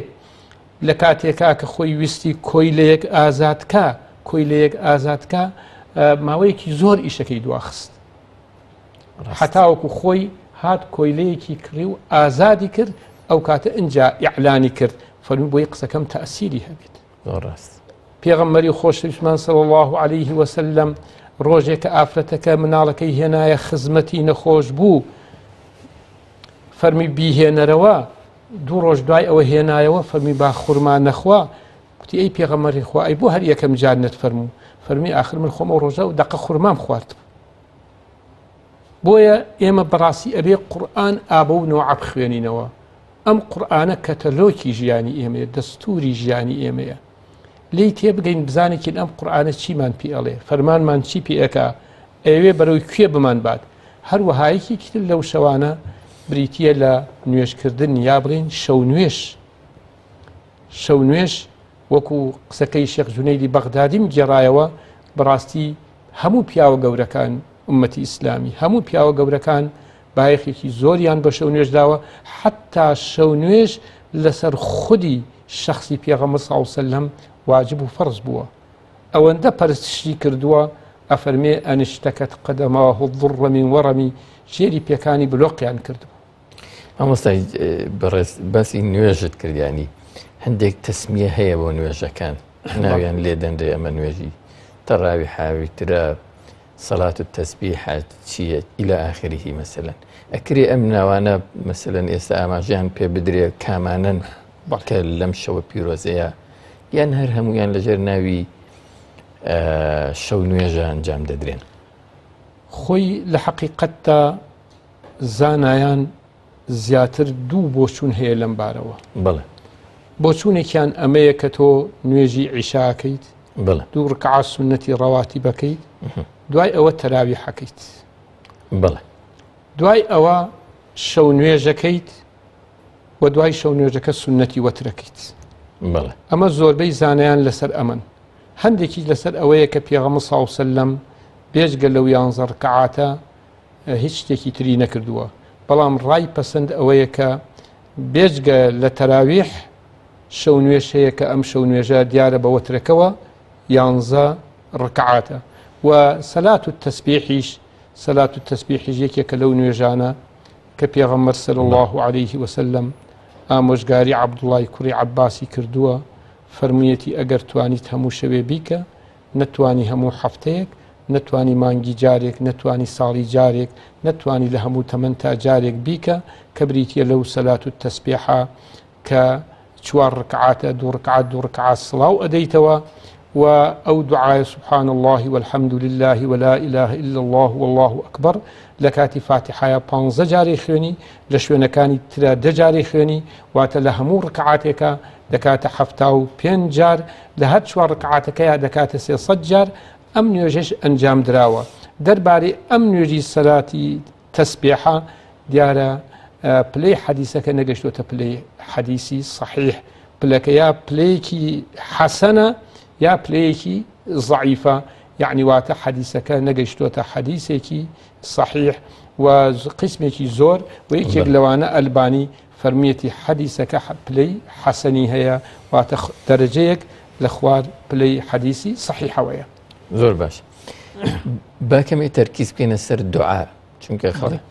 لە کاتێکا کە خۆی ویستی کۆیلەیەک ئازادکا کۆیلەیەک ئازادکا ماوەیەکی زۆر ئیشەکەی دواخست. حتاوەکو خۆی هات کۆیلەیەکی کڕی و ئازادی کرد ئەو کاتە ئینجا ئیعلانی کرد فەرمی بۆی قسەکەم تەسیری هەبێت ڕاست پێغەمبەری خۆشەویستمان صلی الله علیه وسلم ڕۆژێک کە ئافرەتەکە مناڵەکەی هێنایە خزمەتی نەخۆش بوو فەرمی بیهێنەرەوە دوو ڕۆژ دوای ئەوە هێنایەوە فەرمی با خورما نەخوا کوتی ئەی پێغەمبەری خوا ئەی بۆ هەر یەکەم جار نەت فەرموو فەرمی ئاخر من خۆم ئەو ڕۆژە و دەقە خورمام خوارد بۆیە ئێمە بەڕاستی ئەبێ قورئان ئابە و نۆعە بخوێنینەوە ئەم قورئانە کەتەلۆکی ژیانی ئێمەیە، دەستوری ژیانی ئێمەیە. لێی تێبگەین بزانێکین ئەم قورئانە چیمان پێ ئەڵێ، فەرمانمان چی پێ ئەکا، ئەیەوێ بەرەو کوێ بمانبات. هەروەها یەکێکی تر لەو شەوانە بریتییە لە نوێژکردن یا بڵێین شەونوێژ. شەونوێژ وەکو قسەکەی شێخ جونەیدی بەغدادیم گێڕایەوە، بەڕاستی هەموو پیاوە گەورەکان ئومەتی ئیسلامی هەموو پیاوە گەورەکان بایەخێکی زۆریان بە شەونوێژ داوە، حەتتا شەونوێژ لەسەر خودی شەخسی پێغەمبەر صلی اللە علیە وسلم واجب و فەرز بووە، ئەوەندە پەرستشی کردووە ئەفەرمێ ان اشتکت قدماه الضر من ورمی ژێری پێکانی بلۆقیان کردبوو. مامۆستای بەڕێز باسی نوێژت کرد ینی هەندێک تەسمیە هەیە بۆ نوێژەکان ناویان لێ دەنرێ ئەمە نوێژی تەڕاوی حاوی ترە صلاة التسبیح چییە إلى آخره مەسەلەن ئەکرێ ئەم ناوانە مەسەلەن ئێستا ئاماژەیان پێ بدرێ کامانەن کە لەم شەوە پیرۆزەیە یان هەر هەمویان لەژێر ناوی شەو نوێژە ئەنجام دەدرێن خۆی لە حەقیقەتدا زانایان زیاتر دوو بۆچوون هەیە لەم بارەوە. بەڵێ. بۆچوونێکیان ئەمەیە کە تۆ نوێژی عیشاکەیت بەڵێ. دوو ڕکعات سوننەتی ڕەواتیبەکەیت دوای ئەوە تەراویحەکەیت. بەڵێ. دوای ئەوە شەو نوێژەکەیت و دوای شەو نوێژەکە سوننەتی وەترەکەیت. بەڵێ. ئەمە زۆربەی زانایان لەسەر ئەمەن. هەندێکیش لەسەر ئەوەیە کە پێغەمبەر صلی اللە علیە وسلم بێجگە لەو یانزە ڕکعاتە هیچ شتێکی تری نەکردووە بەڵام ڕای پەسەند ئەوەیە کە بێجگە لە تەراویح شەو نوێژ هەیە کە ئەم شەو نوێژە دیارە بە وەترەکەوە یانزە ڕکعاتە و سەلات و تەسبیحیش سەلات و تەسبیحیش یەکێکە لەو نوێژانە کە پێغەمبەر صلی الله علیه وسلم ئامۆژگاری عەبدوڵای کوڕی عەباسی کردووە فەرموویەتی ئەگەر توانیت هەموو شەوێ بیکە نەتوانی هەموو هەفتەیەک، نەتوانی مانگی جارێک، نەتوانی ساڵی جارێک، نەتوانی لە هەموو تەمەنتا جارێک بیکە، کە بریتیە لەو سەلات التسبیحە کە چوار ڕکعاتە دوو ڕکعات دوو ڕکعات سڵاو ئەدەیتەوە و ئەو دوعایە سبحان اللە والحمد لله ولا اله الا الله والله اکبر لە کاتی فاتحایە پانزە جارێ خوێنی لە شوێنەکانی ترا دە جارێ خوێنی واتە لە هەموو ڕکعاتێکا دەکاتە 75 جار لە هەر چوار ڕکعاتەکەیا دەکاتە 300 جار ئەم نوێژەش ئەنجام دراوە دەربارەی ئەم نوێژی سەلاتی تەسبیحە دیارە پلەی حەدیسەکە نەگەشتوەتە پلەی حەدیسی صحیح پلەکە یا پلەیەکی حەسەنە یا پلەیەکی زەعیفە یعنی واتە حەدیسەکە نەگەشتوەتە حەدیسێکی صحیح و قسمێکی زۆر و یەکێک لەوانە ئەلبانی فەرمیەتی حەدیسەکە پلەی حەسەنی هەیە واتە دەرەجەیەک لە خوار پلەی حەدیسی صحیحەوەیە. زۆر باش با کەمێ تەرکیز بکەینە سەر دوعا چونکە خەڵک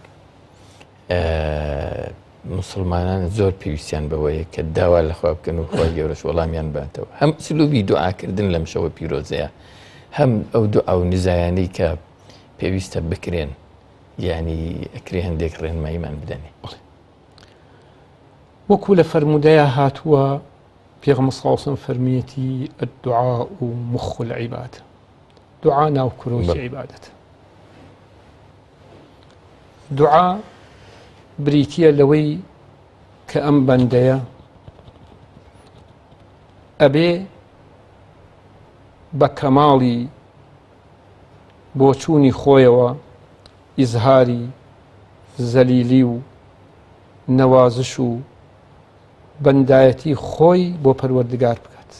مسلمانان زۆر پێویستیان بەوەیە کە داوا لەخوا بکەن و خۆی گەورەش وەڵامیان باتەوە هەم سلوبی دوعاکردن لەم شەوە پیرۆزەیە هەم ئەو دوعا و نزایانەی کە پێویستە بکرێن یعنی ئەکرێ هەندێک ڕێنماییمان بدەنێ. وەکو لە فەرموودەیا هاتووە پێغەمبەر صلی اللە علیه وسلم فەرموویەتی الدعاء مخ العبادە دوعا ناو کرۆکی عیبادەتە دوعا بریتییە لەوەی کە ئەم بەندەیە ئەبێ بە کەماڵی بۆچوونی خۆیەوە ئیزهاری زەلیلی و نەوازش و بەندایەتی خۆی بۆ پەروەردگار بکات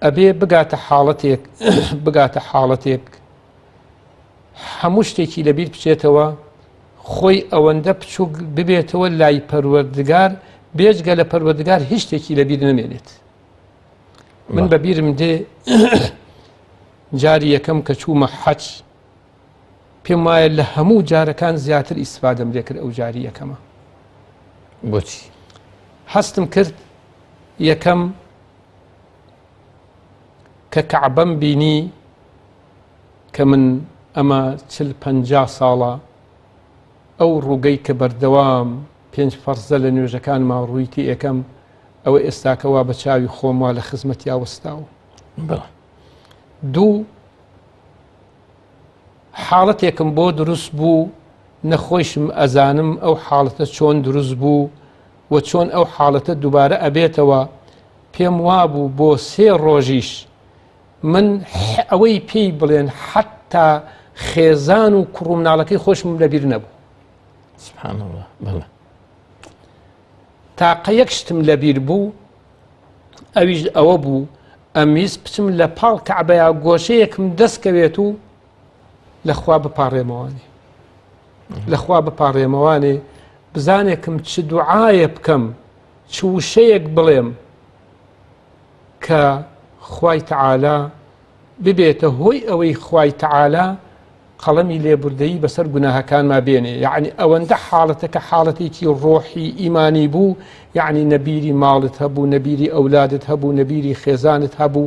ئەبێ بگاتە حاڵەتێک بگاتە حاڵەتێک هەموو شتێکی لەبیر بچێتەوە خۆی ئەوەندە بچووک ببێتەوە لای پەروەردگار بێجگە لە پەروەردگار هیچ شتێکی لەبیر نەمێنێت من بەبیرم دێ جاری یەکەم کە چوومە حەج. پێم وایە لە هەموو جارەکان زیاتر ئیسفادەم لێکرد ئەو جاری یەکەمە. بۆچی؟ هەستم کرد یەکەم کە کەعبەم بینی کە من ئەمە چل پەنجا ساڵە ئەو ڕووگەی کە بەردەوام پێنج فەرزە لە نوێژەکانما ڕووی تێ ئەکەم ئەوە ئێستاکە وا بە چاوی خۆم وا لە خزمەتیا وەستاوم. بەڵێ. دوو حاڵەتێکم بۆ دروست بوو نەخۆیشم ئەزانم ئەو حاڵەتە چۆن دروست بوو و چۆن ئەو حاڵەتە دووبارە ئەبێتەوە پێم وابوو بۆ سێ ڕۆژیش من ئەوەی پێی بڵێن حتا خێزان و کوڕ و مناڵەکەی خۆشم لەبیر نەبوو. سبحان الله بەڵێ. تاقە یەک شتم لەبیر بوو ئەویش ئەوە بوو ئەمویست بچم لە پاڵ کەعبەیا گۆشەیەکم دەست کەوێت و لەخوا بپاڕێمەوانێ لەخوا بپاڕێمەوانێ بزانێکم چ دوعاە بکەم چ وشەیەک بڵێم کە خوای تەعالا ببێتە هۆی ئەوەی خوای تەعالا قەڵەمی لێبوردەیی بەسەر گوناهەکانما بێنێ یعنی ئەوەندە حاڵەتەکە حاڵەتێکی ڕۆحی ئیمانی بوو یعنی نەبیری ماڵت هەبوو نەبیری ئەولادت هەبوو نەبیری خێزانت هەبوو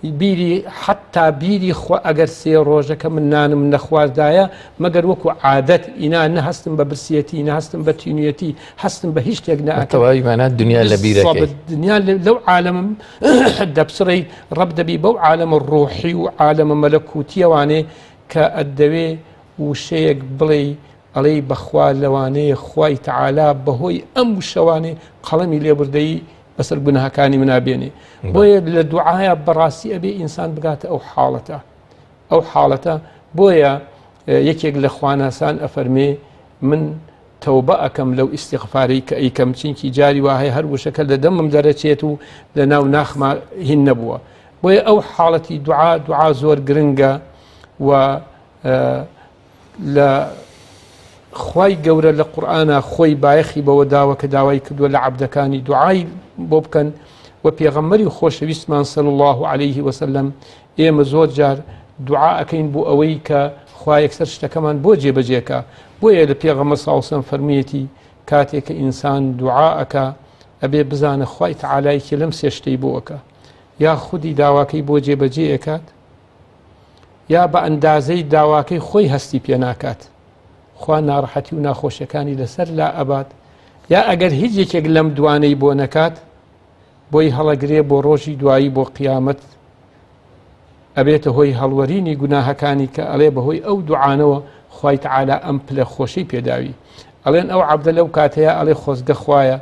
بیری حتا بیری خوا ئەگەر سێ ڕۆژەکە من نانم نەخواردایە مەگەر وەکو عادەت ئینا نە هەستم بە برسیەتی نە هەستم بە تینویەتی هەستم بە هیچ شتێک نەئەکرد. تەواوی مانا دنیا لە بیرەکەی. بالضبط دنیا لەو عالەمم دەپچڕێی ڕەب دەبی بەو عالەمە ڕۆحی و عالەمە مەلەکوتیەوانێ کە ئەتدەوێ وشەیەک بڵێی ئەڵێی بەخوا لەوانەیە خوای تەعالا بەهۆی ئەم وشەوانێ قەڵەمی لێبوردەیی بەسەر گوناهەکانی منا بێنێ بۆیە لە دوعایا بەڕاستی ئەبێ ئینسان بگاتە ئەو حاڵەتە ئەو حاڵەتە بۆیە یەکێک لە خواناسان ئەفەرمێ من تەوبە ئەکەم لەو ئیستیغفارەی کە ئەیکەم چینکی جاری وا هەیە هەر وشەکە لە دەمم دەرەچێت و لە ناو ناخما هین نەبووە بۆیە ئەو حاڵەتی دوعا دوعا زۆر گرنگە و لە خوای گەورە لە قورئانا خۆی بایەخی بەوە داوە کە داوای کردووە لە عەبدەکانی دوعای بۆ بکەن و پێغەمبەری خۆشەویستمان صلی الله علیه وسلم ئێمە زۆر جار دوعا ئەکەین بۆ ئەوەی کە خوا یەکسەر شتەکەمان بۆ جێبەجێکا بۆیە لە پێغەمبەر صلی الله علیه وسلم فەرموویەتی کاتێک کە ئینسان دوعا ئەکا ئەبێ بزانە خوای تەعالا یەکێ لەم سێ شتەی بۆ ئەکا یا خودی داواکەی بۆ جێبەجێ ئەکات یا بە ئەندازەی داواکەی خۆی هەستی پێ ناکات خوا ناڕەحەتی و ناخۆشیەکانی لەسەر لا ئەبات یا ئەگەر هیچ یەکێک لەم دوانەی بۆ نەکات بۆی هەڵەگرێ بۆ ڕۆژی دوایی بۆ قیامەت ئەبێتە هۆی هەڵوەرینی گوناهەکانی کە ئەڵێ بەهۆی ئەو دوعانەوە خوای تەعالا ئەم پلە خۆشەی پێداوی ئەڵێن ئەو عەبدە لەو کاتەیە ئەڵێ خۆزگە خوایە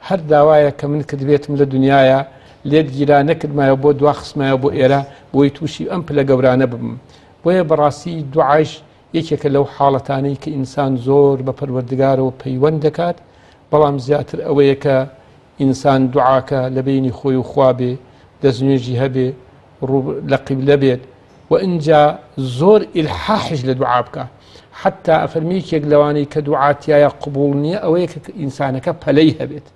هەر داوایەک کە من کردبێتم لە دنیایا لێت گیرا نەکردمایە بۆ دوا خستمایە بۆ ئێرە بۆی تووشی ئەم پلە گەورانە ببم بۆیە بەڕاستی دوعایش یەکێکە لەو حاڵەتانەی کە ئینسان زۆر بە پەروەردگارەوە پەیوەند دەکات بەڵام زیاتر ئەوەیە کە ئینسان دوعاکە لە بینی خۆی و خوا بێ دەستنوێژی هەبێ ڕوو لە قیبلە بێت و ئینجا زۆر ئیلحاحیش لە دوعا بکە حتا ئەفەرمی یەکێک لەوانەی کە دوعا تیایا قبوڵ نییە ئەوەیە کە ئینسانەکە پەلەی هەبێت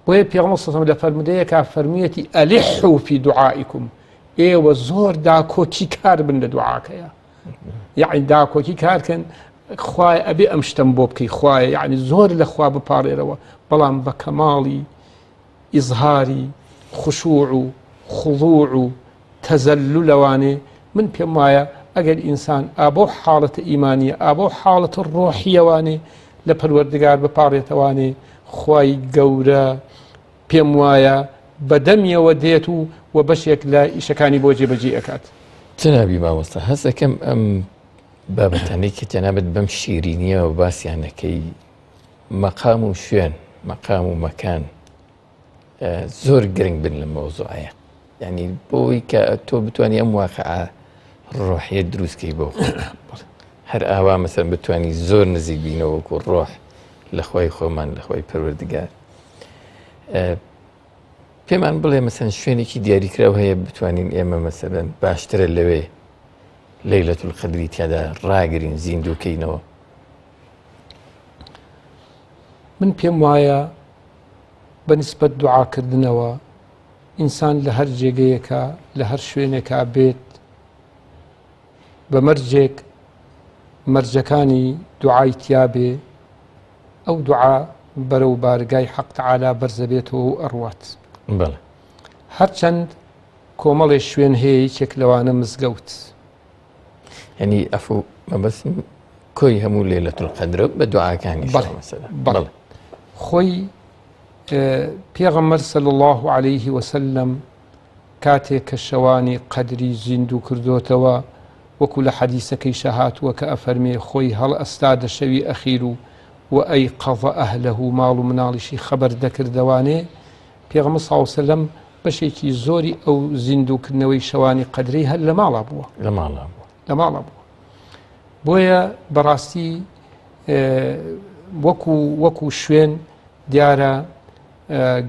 بۆیە پێغەمبەر صلی الله لە فەرمودەیەکا فەرموویەتی ئەلحوا فی دعائکم ئێوە زۆر داکۆکی کار بن لە دوعاکەیە یعنی داکۆکی کارکەن خوای ئەبێ ئەم شتم بۆ بکەی خوایە یعنی زۆر لە خوا بپارێرەوە بەڵام بە کەماڵی ئیزهاری خشوع و خضوع و تەزەلولەوانێ من پێم وایە ئەگەر ئینسان ئا بەو حاڵەتە ئیمانیە ئا بەو حاڵەتە ڕۆحیەوانێ لە پەروەردگار بپاڕێتەوانێ خوای گەورە پێم وایە بەدەمیەوە دێت و و بەشێک لە ئیشەکانی بۆ جێبەجێ ئەکات. جەنابی مامۆستا هەست ئەکەم ئەم بابەتانەی کە جەنابت بەم شیرینیەوە باسیان ئەکەی مەقام و شوێن مەقام و مەکان زۆر گرنگ بن لە مەوزوعەیە یعنی بۆی کە تۆ بتانی ئەم واقعە ڕۆحیە دروستکەی بۆ هەر ئاوا مەسەن بتانی زۆر نزیک بینەوە وەکو ڕۆح لە خۆی خۆمان لە خۆی پەروەردگار پێمان بڵێ مەسەن شوێنێکی دیاریکراو هەیە بتوانین ئێمە مەسەلەن باشترە لەوێ لەیلەت القدری تیادا ڕاگرین زیندووکەینەوە من پێم وایە بە نیسبەت دوعاکردنەوە ئینسان لە هەر جێگەیەکە لە هەر شوێنێکا بێت بە مەرجێک مەرجەکانی دوعای تیابێ ئەو دوعا بەرەو بارگای حەق تەعالا بەرزەبێتەوە و ئەڕوات. بەڵێ. هەرچەند کۆمەڵێ شوێن هەیە یەکێک لەوانە مزگەوت. یعنی ئەفو مەبەستم کۆی هەموو لەیلەتول قەدرە بە دوعاکانی بەڵێ بەڵێ خۆی پێغەمبەر صلی الله علیه وسلم کاتێک کە شەوانی قەدری زیندوو کردۆتەوە وەکو لە حەدیسەکەیشا هاتووە کە ئەفەرمێ خۆی هەڵئەستادە شەوی ئەخیر و وأیقظ اهله ماڵ و مناڵیشی خەبەر دەکردەوانێ پێغەمبەر صلی اللە علیه وسلم بەشێکی زۆری ئەو زیندووکردنەوەی شەوانی قەدرەی هەر لە ماڵا بووە لە ماڵا بووە لە ماڵا بووە بۆیە بەڕاستی وەکو وەکو شوێن دیارە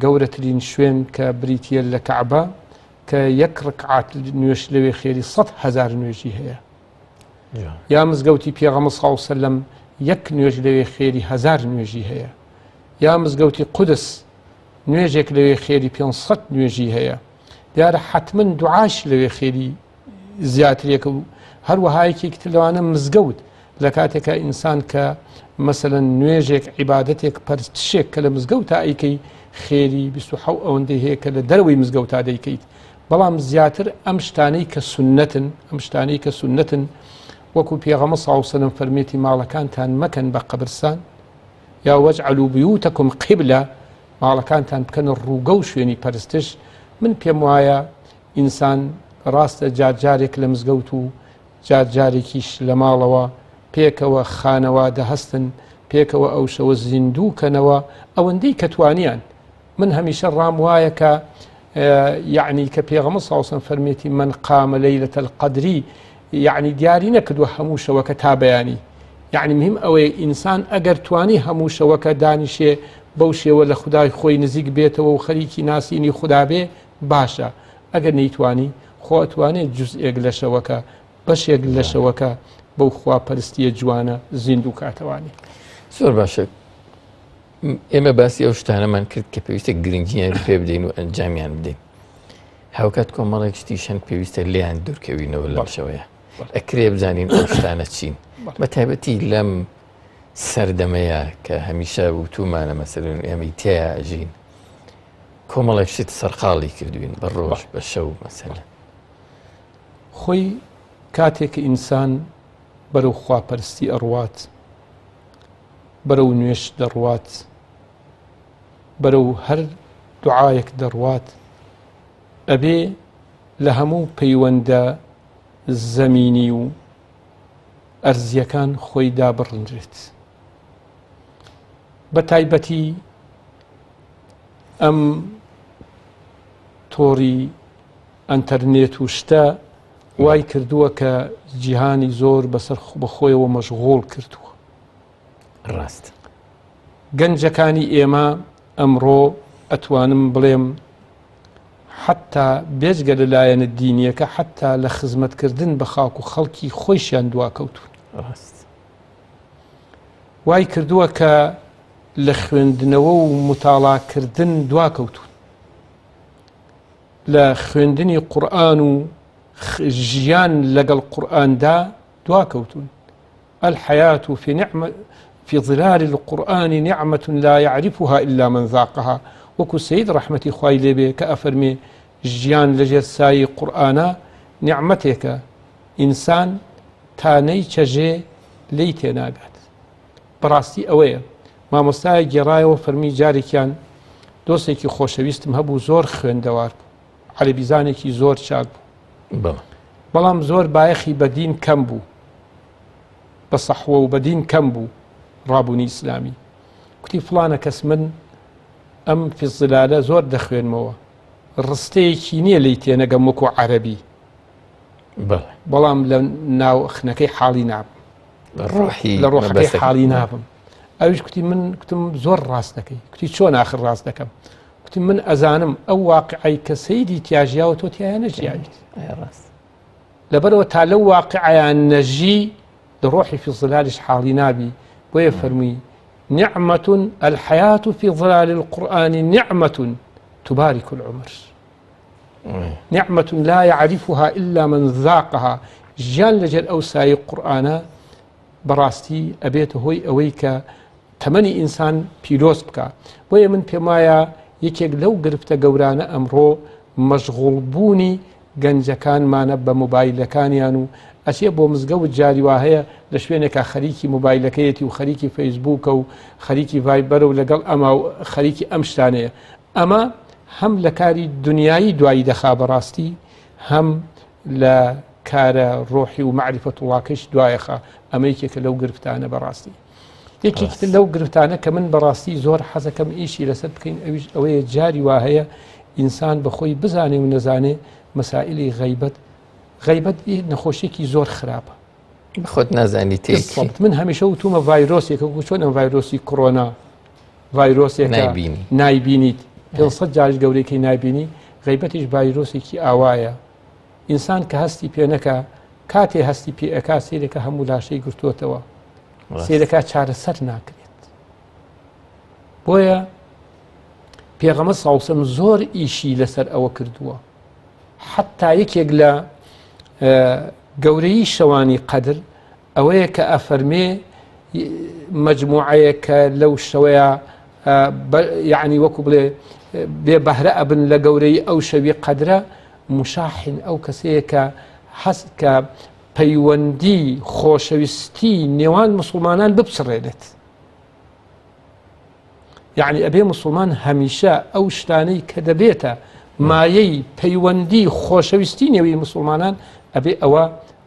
گەورەترین شوێن کە بریتە لە کەعبە کە یەک ڕکعات نوێش لەوێ خێری 100 هزار نوێژی هەیە یا مزگەوتی پێغەمبەر صلی الله علیه وسلم یەک نوێژ لەوێ خێری هزار نوێژی هەیە یا مزگەوتی قودس نوێژێک لەوێ خێری 500 نوێژی هەیە دیارە حتمما دوعاش لەوێ خێری زیاترێکە و هەروەها یەکێکی تر لەوانە مزگەوت لە کاتێکا ئینسان کە مەسەلەن نوێژێک عیبادەتێک پەرستشێک کە لە مزگەوتا ئەیکەی خێری 26 ئەوەندەی هەیە کە لە دەرەوەی مزگەوتا دەیکەیت بەڵام زیاتر ئەم شتانەی کە سنەتن ئەم شتانەی کە سنەتن وەکو پێغەمبەر صلی الله علیه وسلم فەرمێتی ماڵەکانتان مەکەن بە قەبرسان یا وەجعلوا بیوتکم قبلە ماڵەکانتان بکەنە ڕووگە و شوێنی پەرستش من پێم وایە ئینسان ڕاستە جار جارێک لە مزگەوت و جار جارێکیش لە ماڵەوە پێکەوە خانەوادە هەستن پێکەوە ئەو شەوە زیندوو کەنەوە ئەوەندەی کە توانیان من هەمیشە ڕام وایە کە یعنی کە پێغەمبەر صلی الله علیه و سلم فەرمێتی من قام ليلة القدر یعنی دیاری نەکردووە هەموو شەوەکە تا بەیانی یعنی مهم ئەوەیە ئینسان ئەگەر توانی هەموو شەوەکە دانیشێ بەو شێوە لە خودای خۆی نزیک بێتەوە و خەریکی ناسینی خودا بێ باشە ئەگەر نەیتوانی خۆ ئەتوانێت جزئێک لە شەوەکە بەشێک لە شەوەکە بەو خواپەرستیە جوانە زیندوو کاتەوانی. زۆر باشە ئێمە باسی ئەو شتانەمان کرد کە پێویستە گرنگیان پێ بدەین و ئەنجامیان بدەین هاوکات کۆمەڵێک شتیش هەن پێویستە لێیان دوورکەوینەوە لەم شەوەیە ئەکرێ بزانین ئەو شتانە چین بە تایبەتی لەم سەردەمەیە کە هەمیشە وتومانە مەسەرن ئێمەی تیا ئەژین کۆمەڵێک شت سەرقاڵی کردوین بە ڕۆژ بە شەو مەسەلە. خۆی کاتێک کە ئینسان بەرەو خواپەرستی ئەڕوات بەرەو نوێژ دەڕوات بەرەو هەر دوعایەک دەڕوات ئەبێ لە هەموو پەیوەندە زەمینی و ئەرزیەکان خۆی دابڕنرێت بە تایبەتی ئەم تۆڕی ئەتەرنێت و شتە وای کردووە کە جیهانی زۆر بەسەر بەخۆیەوە مەشغوڵ کردووە ڕاست گەنجەکانی ئێمە ئەمڕۆ ئەتوانم بڵێم حتا بێجگە لە لایەنە دینیەکە حتا لە خزمەتکردن بە خاک و خەڵکی خۆیشیان دواکەوتون ڕاست وای کردووە کە لە خوێندنەوە و متاڵاکردن دواکەوتون لە خوێندنی قورآن و ژیان لەگەڵ قورآندا دواکەوتون الحياة في نعمة في ظلال القرآن نعمة لا يعرفها إلا من ذاقها وەکو سید ڕەحمەتی خوای لێبێ کە ئەفەرمێ ژیان لەژێر سایەی قورئانا نیعمەتێکە ئینسان تا نەیچەژێ لێی تێناگات بەڕاستی ئەوەیە مامۆستایە گێڕایەوە فەرمی جارێکیان دۆستێکی خۆشەویستم هەبوو زۆر خوێندەوار بوو عەرەبیزانێکی زۆر چاک بوو بەڵام زۆر بایەخی بە دین کەم بوو بە سەحوە و بە دین کەم بوو ڕابوونی ئیسلامی کوتی فڵانە کەس من ئەم فیزلالە زۆر دەخوێنمەوە ڕستەیەکی نییە لی تێنەگەم وەکو عەرەبی بەڵام لە ناوخنەکەی حاڵی نابم ڕۆحی لە ڕۆحەکەی حاڵی نابم ئەویش کوتی من کوتم زۆر ڕاست دەکەی کوتی چۆن آخر ڕاست دەکەم کوتی من ئەزانم ئەو واقعی کە سەیدی تیاژیاوە تۆ تیاە نەژیاویت ڕاست لەبەرەوە تا لەو واقعیان نەژی لە ڕۆحی في ظلالیش حاڵی نابی بۆیە فەرمووی نعمة الحياة في ظلال القرآن نعمة تبارك العمر نعمة لا يعرفها إلا من ذاقها ژیان لەژێر ئەو سایەی قورئانە بەڕاستی ئەبێتە هۆی ئەوەی کە تەمەنی ئینسان پیرۆز بکا. بۆیە من پێم وایە یەکێک لەو گرفتە گەورانە ئەمڕۆ مەشغوڵ بوونی گەنجەکانمانە بە مۆبایلەکانیان و ئەچێ بۆ مزگەوت جاری وا هەیە لە شوێنێکا خەریکی مۆبایلەکەیەتی و خەریکی فەیسبووکە و خەریکی ڤایبەرە و لەگەڵ ئەما و خەریکی ئەم شتانەیە. ئەمە هەم لە کاری دنیایی دوایی دەخا بەڕاستی هەم لە کارە ڕۆحی و مەعریفەتوڵاکەش دوایەخا. ئەمە یەکێکە لەو گرفتانە بەڕاستی. یەکێکی تر لەو گرفتانە کە من بەڕاستی زۆر حەزەکەم ئیشی لەسەر بکەین ئەویش ئەوەیە جاری وا هەیە ئینسان بەخۆی بزانێ و نەزانێ مەسائلی غەیبەت غەیبەت نەخۆشیێکی زۆر خراپە خۆت نازانی تێکی من هەمیشە وتومە ڤایرۆسێکە و چۆن ئەم ڤایرۆسی کۆرۆنا ڤایرۆسێکە نایبینی نایبینیت 500 جاریش گەورەکەی نایبینی غەیبەتیش ڤایرۆسێکی ئاوایە ئینسان کە هەستی پێ نەکا کاتێ هەستی پێ ئەکا سەیرەکە هەموو لاشەی گرتووەتەوە سەیرەکە چارەسەر ناکرێت بۆیە پێغەمە ساوسم زۆر ئیشی لەسەر ئەوە کردووە حتا یەکێک لە گەورەی شەوانی قەدر ئەوەیە کە ئەفەرمێ مەجموعەیەک کە لەو شەوەیە یعنی وەکو بڵێ بێ بەهرە ئەبن لە گەورەی ئەو شەوی قەدرە مشاحن ئەو کەسەیە کە حەز کە پەیوەندی خۆشەویستی نێوان مسلمانان بپچڕێنێت یعنی ئەبێ مسلمان هەمیشە ئەو شتانەی کە دەبێتە مایەی پەیوەندی خۆشەویستی نێوی مسلمانان ئەبێ ئەوە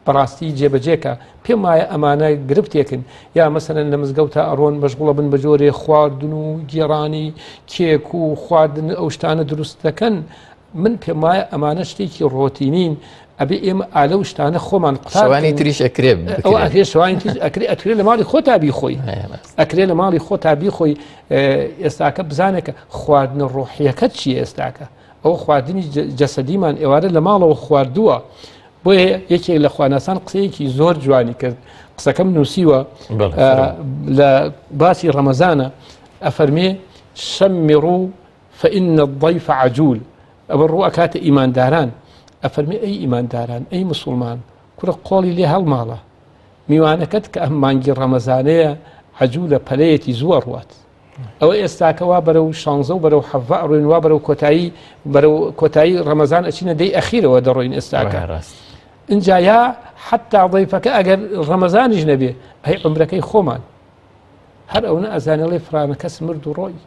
بەڕاستی جێبەجێکە پێم وایە ئەمانە گرفتێکن یا مەسەلەن لە مزگەوتا ئەڕۆن مەشغوڵە بن بە جۆرێ خواردن و گێڕانی کێک و خواردن ئەو شتانە دروست دەکەن من پێم وایە ئەمانە شتێکی ڕۆتینین ئەبێ ئێمە ئالە و شتانە خۆمان قوتابانی تریش ئەکرێ ئەوە ئەکرێ شوانی تریش ئەکرێ ئەکرێ لە ماڵی خۆتا بیخۆی ئەکرێ لە ماڵی خۆتا بیخۆی ئێستاکە بزانێکە خواردنە ڕۆحیەکە چیە ئێستاکە ئەو خواردنی جەسەدیمان ئێوارە لە ماڵەوە خواردووە بۆیە یەکێک لە خواناسان قسەیەکی زۆر جوانی کرد قسەکەم نووسیوە لە باسی ڕەمەزانە ئەفەرمێ شەممڕوو فإن الضيف عجول ئەوە ڕوو ئەکاتە ئیمانداران ئەفەرمی ئەی ئیمانداران ئەی مسلمان کوڕە قۆڵی لێ هەڵماڵە میوانەکەت کە ئەم مانگی ڕەمەزانەیە عجولە پەلەیەتی زووە ڕوات ئەوە ئێستاکە وا بەرەو شانزە و بەرەو حەڤە ئەڕۆین وا بەرەو کۆتایی بەرەو کۆتایی ڕەمەزان ئەچینە دەی ئەخیرەوە دەڕۆین ئێستاکە ڕاست اینجا یا حتا ضیفەکە ئەگەر ڕەمەزانیش نەبێ ئەی عمرەکەی خۆمان هەر ئەوە ئەزانێڵێ فرانە کەس مرد و ڕۆی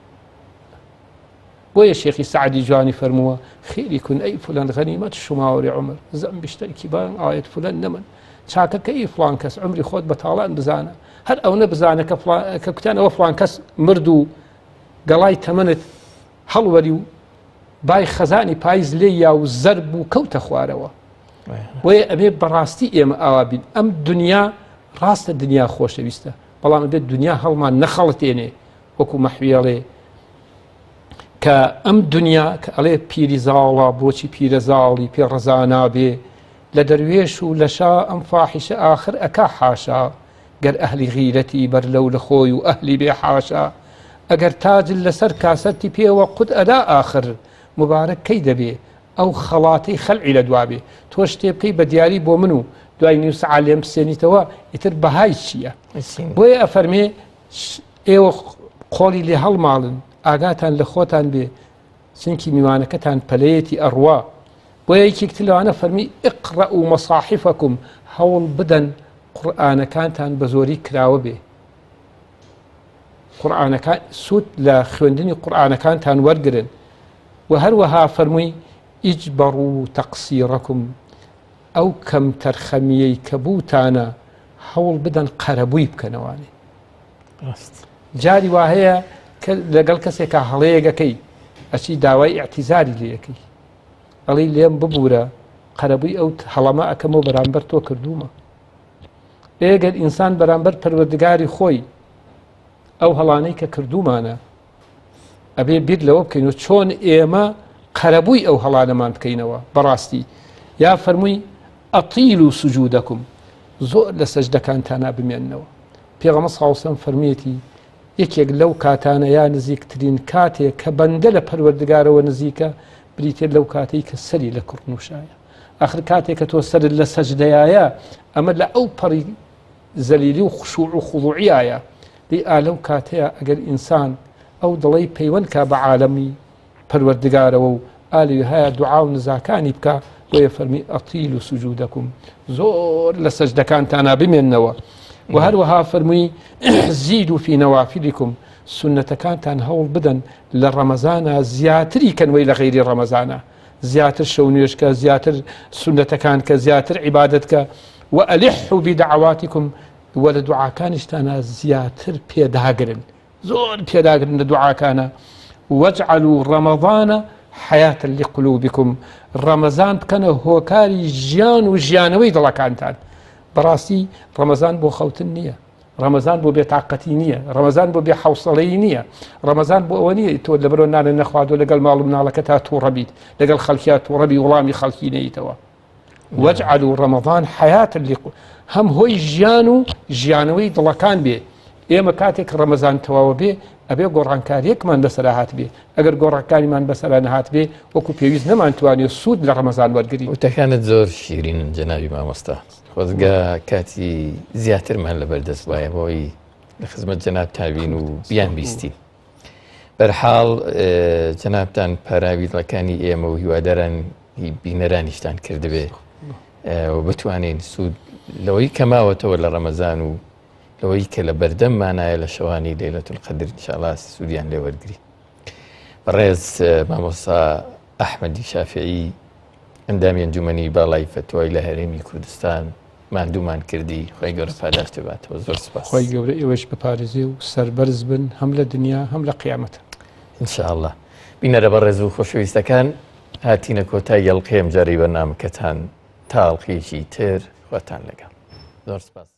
بۆیە شێخی سعدی جوانی فەرمووە خێری کون ئەی فلان غەنیمەت شماوری عمر زەم بیشتەرکی بان ئاەت فلان نەمن چاکەکە ئی فلان کەس عمری خۆت بە تاڵان بزانە هەر ئەونە بزانە کە کە کوتیان ئەوە فلان کەس مرد و گەڵای تەمەنت هەڵوەری و بای خەزانی پایز لێ یا و زەرب و کەوتە خوارەوە بۆیە ئەبێ بەڕاستی ئێمە ئاوا بین ئەم دنیا ڕاستە دنیا خۆشەویستە بەڵام ئەبێت دنیا هەڵمان نەخەڵتێنێ وەکو مەحویڵێ کە ئەم دنیا کە ئەڵێ پیری زاڵە بۆچی پیرە زاڵی پێ ڕەزا نابێ لە دەروێش و لە شا ئەم فاحیشە ئاخر ئەکا حاشا گەر ئەهلی غیرەتی بەر لەو لە خۆی و ئەهلی بێ حاشا ئەگەر تاجل لەسەر کاسەتی پێوە قوت ئەدا ئاخر مبارەک کەی دەبێ ئەو خەڵاتەی خەلعی لە دوا بێ تۆ شتێ بکەی بە دیاری بۆ من و دوای نیو سەعات لێم بسێنیتەوە ئیتر بەهای چییە بۆیە ئەفەرمێ ئێوە قۆڵی لێ هەڵماڵن ئاگاتان لە خۆتان بێ چونکی میوانەکەتان پەلەیەتی ئەڕوا بۆیە یەکێک تر لەوانە فەرمی اقرأوا مصاحفکم هەوڵ بدەن قورئانەکانتان بە زۆری کراوە بێ قورئانەکان سوود لە خوێندنی قورئانەکانتان وەرگن و هەروەها فەرمووی اجبروا تقصیرکم ئەو کەم تەرخەمیەی کە بووتانە هەوڵ بدەن قەرەبووی بکەنەوانێ جاری وا هەیە لەگەڵ کەسێکا هەڵەیەگەکەی ئەچی داوای ئیعتیزاری لەکەی ئەڵی لێم ببوورە قەرەبووی ئەو هەڵەمە ئەەکەمەوە بەرامبەر تۆ کردوومە ئێگەر ئینسان بەرامبەر پەروەردگاری خۆی ئەو هەڵانەی کە کردومانە ئەبێ بیر لەوە بکەین و چۆن ئێمە قەرەبووی ئەو هەڵانەمان بکەینەوە بەڕاستی یا فەرمووی ئەتیل و سجودەکم زۆر لە سەجدەکانتانا بمێننەوە پێغەمبەر صلی اللە علیه وسلم فەرموویەتی یەکێک لەو کاتانە یا نزیکترین کاتێک کە بەندە لە پەروەردگارەوە نزیکە بریتە لەو کاتەی کە سەری لە کڕنوشایە ئەخر کاتێک کە تۆ سەرت لە سەجدەیایە ئەمە لە ئەو پەڕی زەلیلی و خشوع و خضوعیایە. دەی ئا لەو کاتەیا ئەگەر ئینسان ئەو دڵەی پەیوەند کا بە عالەمی پەروەردگارەوە و ئا لەوێهایا دوعا و نزاکانی بکا، بۆیە فەرمی اطیلوا سجودکم، زۆر لە سەجدەکانتانا بمێننەوە. و هەروەها فەرمووی زیدوا فی نوافلکم، سوننەتەکانتان هەوڵ بدەن لە ڕەمەزانا زیاتری کەن وەی لە غەیری ڕەمەزانا، زیاتر شەو نوێژ کە، زیاتر سوننەتەکان کە، زیاتر عیبادەت کە. وألحوا بدعواتکم، وە لە دوعاکانیشتانا زیاتر پێداگرن، زۆر پێداگرن لە دوعاکانە. واجعلوا رمضان حیاة لقلوبکم، ڕەمەزان بکەنە هۆکاری ژیان و ژیانەوەی دڵەکانتان. بەڕاستی ڕەمەزان بۆ خەوتن نییە، ڕەمەزان بۆ بێتاقەتی نییە، ڕەمەزان بۆ بێ حەوسەڵەیی نییە، ڕەمەزان بۆ ئەوە نییە تۆ لەبەرەوە نانە نەخواردووە لەگەڵ ماڵ و مناڵەکەتا تووڕە بیت، لەگەڵ خەڵکیا تووڕە بی وڵامی خەڵکی نەیتەوە. واجعلوا رمضان حیاة لقلوبکم، هەم هۆی ژیان و ژیانەوەی دڵەکان بێ. ئێمە کاتێک ڕەمەزان تەواوە بێ ئەبێ گۆڕانکاریەکمان بەسەرا هاتبێ، ئەگەر گۆڕانکاریمان بەسەرا نەهاتبێ وەکو پێویست نەمانتوانێ سوود لە ڕەمەزان وەرگرین. وتەکانت زۆر شیرینن جەنابی مامۆستا، خۆزگە کاتی زیاترمان لەبەردەست بایە بۆی لە خزمەت جەنابتان بین و بیانبیستین. بەرحاڵ جەنابتان پاراوی دڵەکانی ئێمە و هیواداران بینەرانیشتان کردبێ و بتوانین سوود لەوەی کەماوەتەوە لە ڕەمەزان و لەوەی کە لە بەردەم مانایە لە شەوانی لەیلەت القدر انشاءالله سوودیان لێ وەرگری. بەڕێز مامۆستا ئەحمەدی شافعی ئەندامی ئەنجومەنی باڵای فەتوای لە هەرێمی کوردستان ماندوومان کردی، خوای گەورە پاداشتت باتەوە. زۆر سپاس. خوای گەورە ئێوەش بپارێزێ و سەربەرز بن هەم لە دنیا هەم لە قیامەت. ان شاء اللە. بینەرە بەڕێز و خۆشەویستەکان هاتینە کۆتای ئەڵقەی ئەمجارەی بەرنامەکەتان تا ئەڵقەیەکی تر خواتان لەگەڵ. زۆر سپاس.